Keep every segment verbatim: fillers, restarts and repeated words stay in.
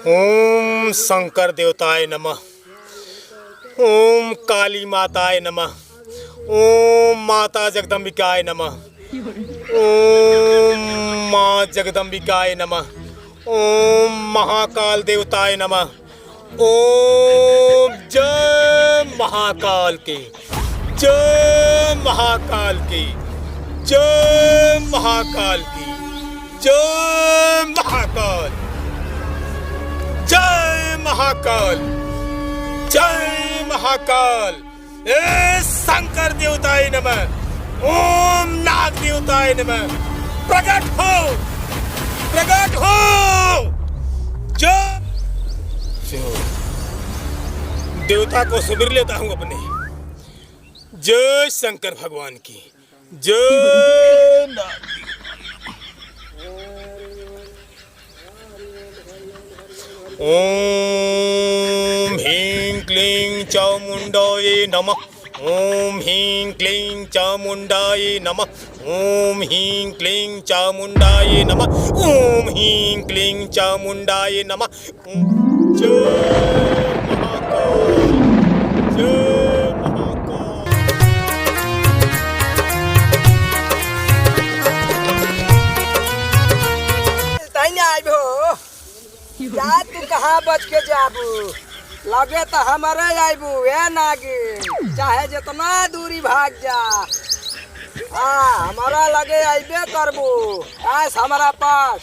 ओम शंकर देवताय नमः। ओम काली माताय नमः। ओम माता जगदम्बिकाय नमः। ओम माँ जगदम्बिकाय नमः। ओम महाकाल देवताय नमः। ओम जय महाकाल की, जय महाकाल की, जय महाकाल की, जय महाकाल, जय महाकाल, जय महाकाल। ए शंकर देवताय नमः, ओम नाग देवताय नमः, प्रकट हो, प्रकट हो। जो, जो देवता को सुमिर लेता हूँ अपने। जय शंकर भगवान की, जय नाग। ओम ह्रीं क्लीं चामुण्डाय नमः। ओम ह्रीं क्लीं चामुण्डाय नमः। ओम ह्रीं क्लीं चामुण्डाय नमः। ओम ह्रीं क्लीं चामुण्डाय नमः। ओम जय महाकाल, जय महाकाल। ताई ने आइबो। जा, तू कहाँ बच के जाबू? लगे त हमरे आइबू, ए नागिन, चाहे जितना दूरी भाग जा। हाँ, हमरा लगे आइबे करबू। आज हमरा पास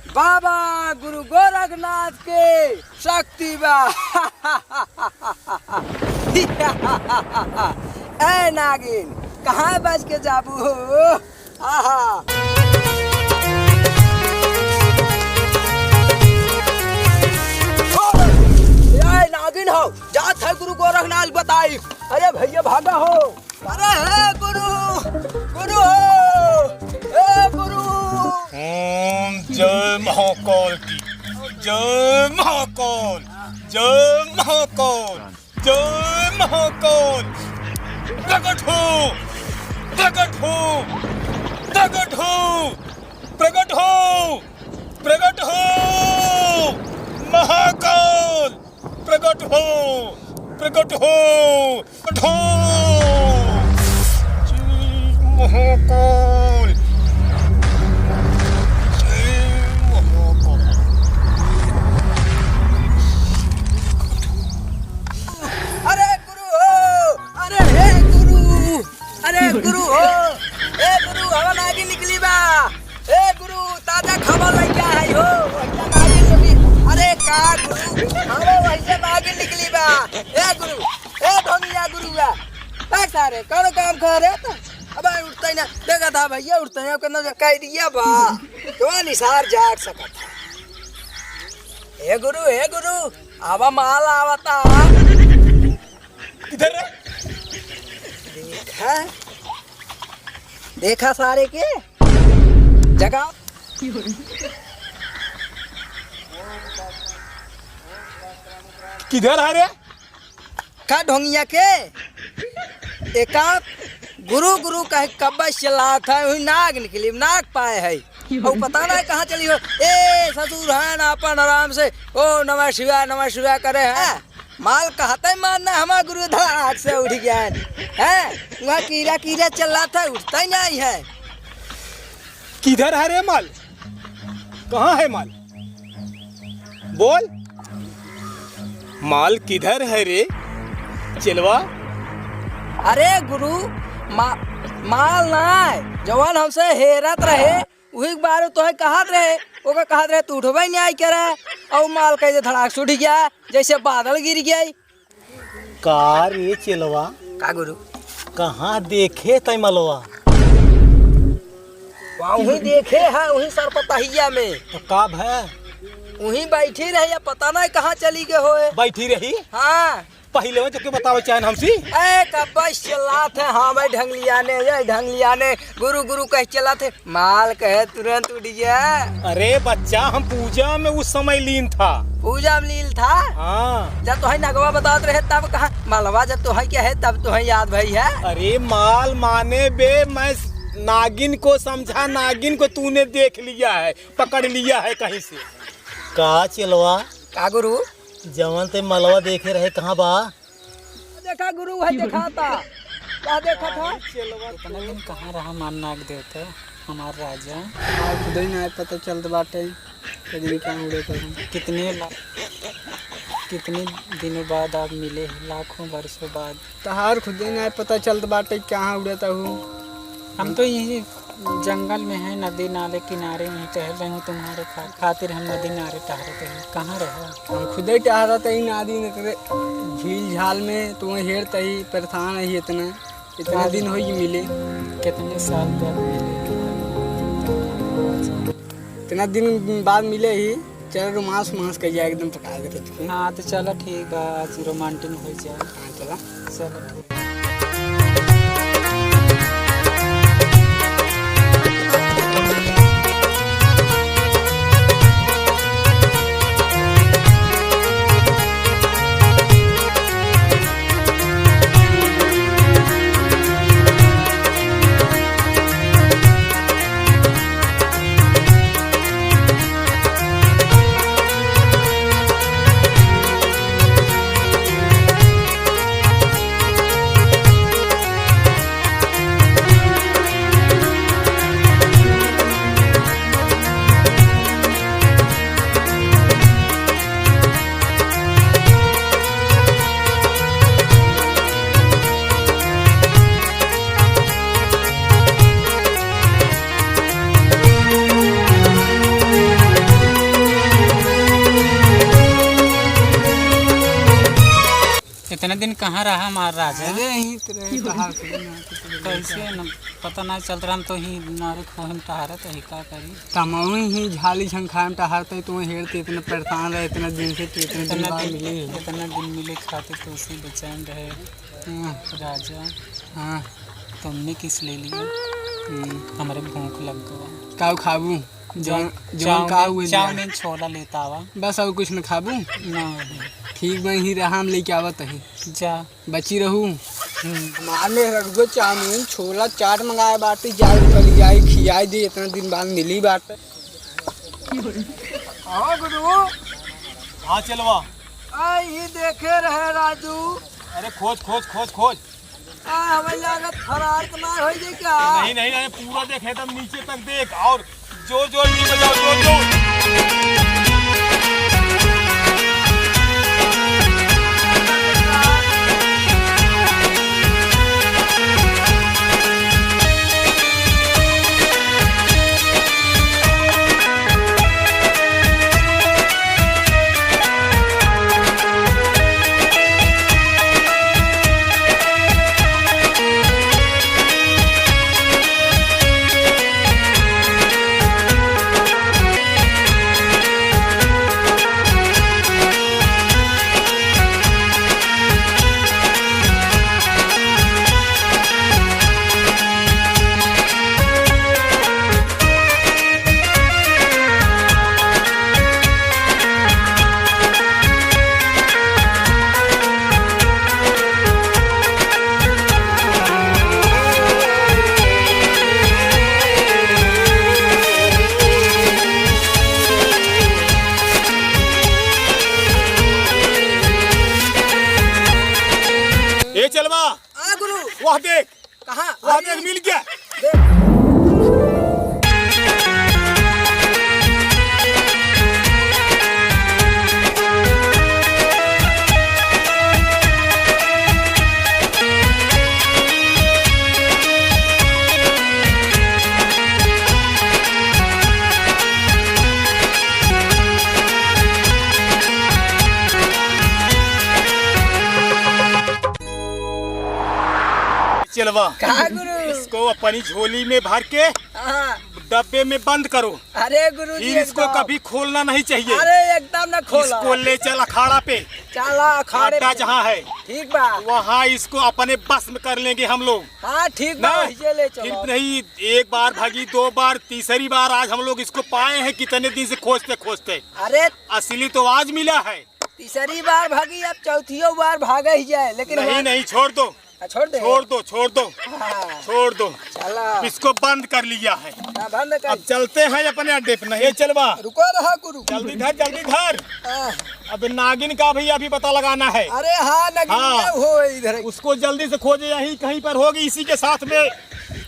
बाबा गुरु गोरखनाथ के शक्ति बा। ए नागिन, कहाँ बच के जाबू हो? आहा। ए नागिन हो, जात है गुरु गोरखनाथ बताई। अरे भैया भागा हो। अरे हे गुरु, गुरु हो, हे गुरु। ओम जय महाकाल की, जय महाकाल, जय महाकाल। जय महाकाल। प्रकट हो, प्रकट हो, प्रकट हो, प्रकट हो, प्रकट हो। महाकाल, प्रकट हो, प्रकट हो, प्रकट हो। जय महाकाल। जय महाकाल। अरे गुरु हो, अरे हे गुरु, अरे गुरु हो, ए गुरु, हवा नागिन निकली बा। ए गुरु, ताजा खबर लइके आई हो। भैया नागिन निकली। अरे का गुरु, हवा वैसे नागिन निकली बा। ए गुरु, ए ढोंगिया गुरु बा। ए सारे, कौन काम कर रहे तो? अब उठते ही ना, देखा था भैया उठते हैं, कहना जो कह दिया बा। तो निसार जाग सकत है। ए गुरु, ए गुरु, आवा माल आवता। किधर रे? देखा, देखा सारे के जगह। किधर है रे? का ढोंगिया के? एका गुरु गुरु कहे कब्बे चिल्लात है, वही नाग निकली, नाग पाए है। और पता ना कहाँ चली हो। ए ससुर है ना अपन आराम से, ओ नमः शिवाय, नमः शिवाय करे है। माल कहते मानना हमार गुरु धड़ाक से उठ गया है। हैं? वहाँ कीड़ा कीड़ा चिल्लात है, उठता ही नहीं है। किधर है रे माल? कहाँ है माल? बोल, माल किधर है रे चेलवा? अरे गुरु, मा-, माल ना है, जवन हमसे हेरत रहे, वही के बारे तोहे कहत रहे, ओका कहत रहे, "तू उठबे नहीं आई करे," और माल कैसे धड़ाक से उठ गया, जैसे बादल गिर गया। का रे चेलवा? का गुरु? कहाँ देखे तै मलवा? वहीं देखे है, वहीं सरपतहिया में। तो का भय? वहीं बैठी रही, अब पता नहीं कहाँ चली गए होए। बैठी रही? हाँ। पहिले वो तो के बतावे चाहे हमसी? ए, कब्बे चिल्लात है, हाँ भाई ढंगलिया ने, ये ढंगलिया ने, गुरु गुरु कह चिल्लात है। माल कहे तुरंत उठ गया। अरे बच्चा, हम पूजा में उस समय लीन था। पूजा में लीन था? हाँ। जब तोहई नगवा बतावत रहे तब कहा, मलवा जब तोहई के है तब तोहई याद भई है। अरे माल माने बे, मैं नागिन को समझा, नागिन को तूने देख लिया है, पकड़ लिया है कहीं से। का चेलवा, का गुरु? जवन ते मलवा देखे रहे, कहाँ बा? देखा गुरु, वह देखा था। का देखा था? इतना दिन कहाँ रहा हमार नाग देवता, हमार राजा? हमार खुदे नाहीं पता चलत बाटे, कदिन कहाँ उड़े कहाँ। कितने ला-, कितने दिनों बाद आप मिले, लाखों वर्षों बाद। तहार खुदे नाहीं पता चलत बाटे, कहाँ उड़त हऊ। हम तो यही जंगल में है, नदी नाले किनारे में टहल रहे हूँ, तुम्हारे खा-, खातिर हम नदी नारे टहरत हैं। कहाँ रहे? हम खुदे टहरत ही नदी में, तेरे झील झाल में, तुम्हें हेरत ही, परेशान ही इतना, इतना आज दिन होई मिले। कितने साल बाद मिले? इतना दिन बाद मिले ही, चल रोमांस वोमांस कर जाए, एकदम पटा के रख के। हाँ, तो चलो ठीक बा, आज romantic हो जाए। हाँ, चला। चलो ठीक। इतना दिन कहाँ रहा हमार राजा? अरे, यहीं तो रहे, बाहर से ना, तो कैसे न, पता ना चलत रहा, हम तो ही नारे खोहे में टहरत ही, का करी? तमहू ही झाली झंखार में टहरत ही, तुम्हें हेरते इतना परेशान रहे, इतना दिन से, तो इतना दिन इतना बाद दिन, मिले। इतना दिन मिले खातिर तो उसे बेचैन रहे। हाँ। राजा, हाँ। तुमने kiss ले लिया। हम्म। हमरे भूख लग गवा। काऊ खाबू? जौन, जौन चाउमीन, का हुए चाउमीन छोला लेता आवा। बस और कुछ न खाबू? ना। ठीक बा, ही रहा, हम लेके आवत ही। जा। बची रहू। हम्म। हमार में रख दो चाउमीन, छोला, चाट मंगाए बाटे, जाए चली जाए, खियाए दे, इतना दिन बाद मिली बाटे। हाँ गुरु। हाँ चेलवा। आ, ई देखे रहे राजू। अरे खोज, खोज, खोज, खोज। आ, हमें लागत फरार तो ना होई गई क्या? नहीं, नहीं, नहीं, पूरा देख, एकदम नीचे तक देख, और जोर, जोर की बजाओ, जोर, जोर। ए चेलवा, हाँ गुरु। वह देख, कहाँ? वह अरे! देख, मिल गया। देख। चेलवा, का गुरु? इसको अपनी झोली में भर के हाँ। डब्बे में बंद करो। अरे गुरु जी, फिर इसको एकदम। कभी खोलना नहीं चाहिए। अरे एकदम ना खोला। इसको ले चल अखाड़ा पे। चला अखाड़े अड्डा पे। जहाँ है, ठीक बा। वहाँ इसको अपने बस में कर लेंगे हम लोग। हाँ, ठीक बा, ना? वहीं ले चलो। फिर नहीं, एक बार भागी, दो बार, तीसरी बार आज हम लोग इसको पाए हैं, कितने दिन से खोजते खोजते। अरे। असली तो आज मिला है। तीसरी बार भागी, अब चौथियो बार भागे ही जाए, लेकिन नहीं, वहाँ नहीं, छोड़ दो। हाँ, छोड़ दे। छोड़ दो, छोड़ दो। हाँ। छोड़ दो। चला। इसको बंद कर लिया है। हाँ, बंद कर। अब चलते हैं अपने अड्डे पे। नहीं चेलवा। रुको रहा गुरु। जल्दी धर, जल्दी धर। हाँ। अब नागिन का भी अभी पता लगाना है। अरे हाँ, नागिन हाँ। क्या हो इधर? उसको जल्दी से खोजे, यहीं कहीं पर होगी, इसी के साथ में,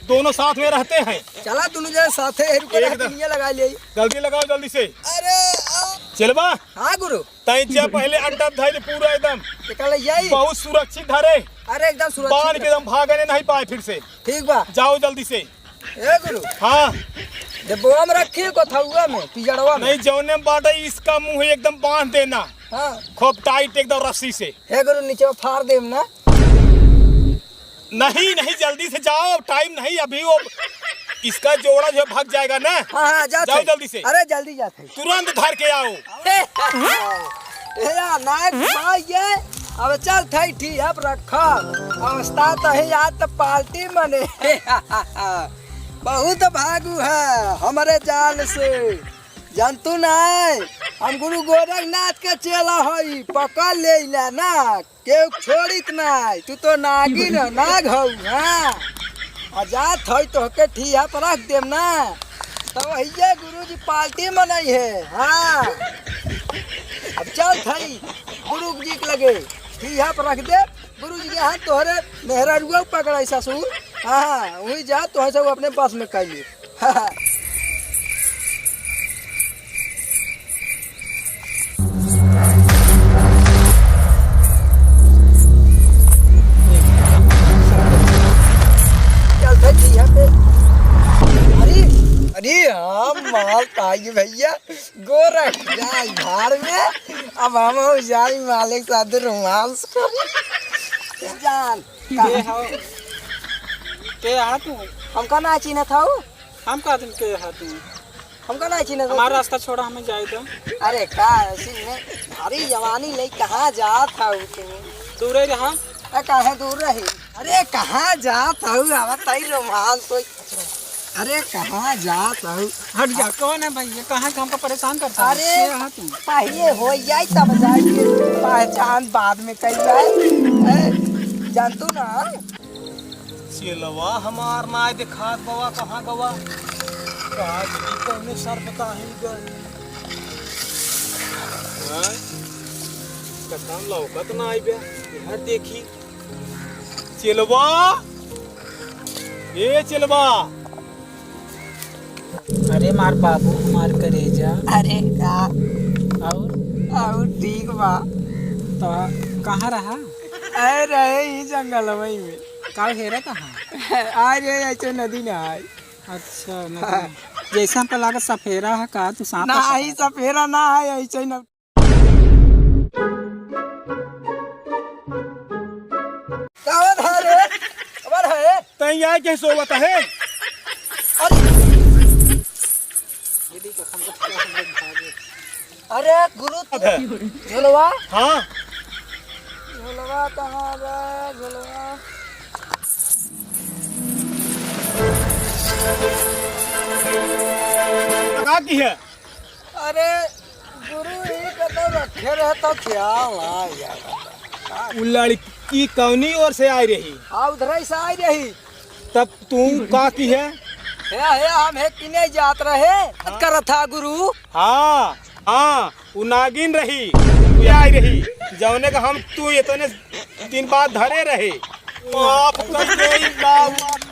दोनों साथ में रहते हैं। चला, दोनों जने साथे रुको रहा, एकदम। दुनिया लगा ले। जल्दी लगाओ, जल्दी से। अरे, आ। चेलवा। हाँ गुरु। तैं जा पहले अड्डा धइल पूरा एकदम। निकल जाई। बहुत सुरक्षित धरे। अरे एकदम सुरक्षित बांध के रख। एकदम भागने नहीं पाए फिर से। ठीक बा। जाओ जल्दी से। ए गुरु। हाँ। डिब्बवा में रखी है, कोथौआ में, पिजड़वा में। नहीं, जौने में बाटे इसका मुंह एकदम बांध देना। हाँ। खूब टाइट एकदम रस्सी से। हे गुरु, नीचे फाड़ देम ना। नहीं, नहीं, जल्दी से जाओ, टाइम नहीं, अभी वो इसका जोड़ा जो है भाग जाएगा ना। हाँ, हाँ, जात जाओ है। जल्दी से। अरे, जल्दी जात है। तुरंत धर के आओ। ए, ए, या, नायक भाई ये, अब चल थई ठी, अब रखा। अवस्था तो है यार, तो पार्टी मने। बहुत भागु है हमरे जाल से। जानतू नाय, हम गुरु गोरखनाथ के चेला हई, पकड़ लेइला ना। केहू छोड़ित नाय, तू तो नागिन ह, नाग हऊ, हाँ। आ जात हई तोहके ठीहा पर रख देम ना, तो वहिये गुरुजी पार्टी मनई है, हाँ। अब चल थई गुरुजी के लगे, ठीहा पर रख दे, गुरुजी के हाथ तोहरे मेहरारुआ पकड़ाई ससुर, हाँ, वही जा तोहसे अपने बस में कर ली। चल भाई, यहाँ पे। अरे, अरे, हाँ, माल ताई भैया, गोरख जाई भाड़ में, अब हम हो जाई मालिक साथ रोमांस करी। जान, के हो? के हा तू? हमका ना चिन्हत हऊ? हम का दिन के हा तू? हमका ना चिन्हत हऊ? हमारा रास्ता छोड़ा, हमें जाए दो। अरे का, ऐसी में भारी जवानी ले कहाँ जात हऊ तू? दूरे रहा। ए, काहे दूर रही? अरे कहाँ जात हऊ? अब तई रोमांस होई। अरे कहाँ जात हऊ? हट जा। कौन है भाई ये? कहाँ के हमको परेशान करता है? अरे, के हा तू? पहिले हो जाई तब जाई, पहचान बाद में कई जाए। ए, जानतू ना? चेलवा हमार नाय देखात बवा, कहाँ गवा? का जानी कौने सर पे काहे गए? हाँ? कतन लौकत नाय बे। इधर देखी। चेलवा, ए चेलवा। अरे मार बाबू, हमार करेजा। अरे का? और? और ठीक बा। तो कहाँ रहा? आए रहे ही जंगल में। का हेरा कहाँ? आए रहे ऐसे नदी ना आए। अच्छा, नदी। जैसे हमको लागत सफेरा है का, तू सांप ना है आई, सफेरा? सफेरा ना आए, ऐसे न। कवन है रे? कवन है? तैं आए के सोवत है? अरे! अरे गुरु, झोलवा? हाँ। झोलवा कहाँ बा? झोलवा। का की है? अरे गुरु, ई कतौ रखे रहे तो ख्याल ना यार। उ लड़की कौनी ओर से आई रही? आ, उधर से आई रही। तब तू का की है? हे, हे, हम हे किने जात रहे। हाँ। करत था गुरु। हाँ, हाँ, उ नागिन रही, उ आई रही, जौने का हम तू इतने दिन बाद धरे रहे। माफ कर दे, ई बाबू।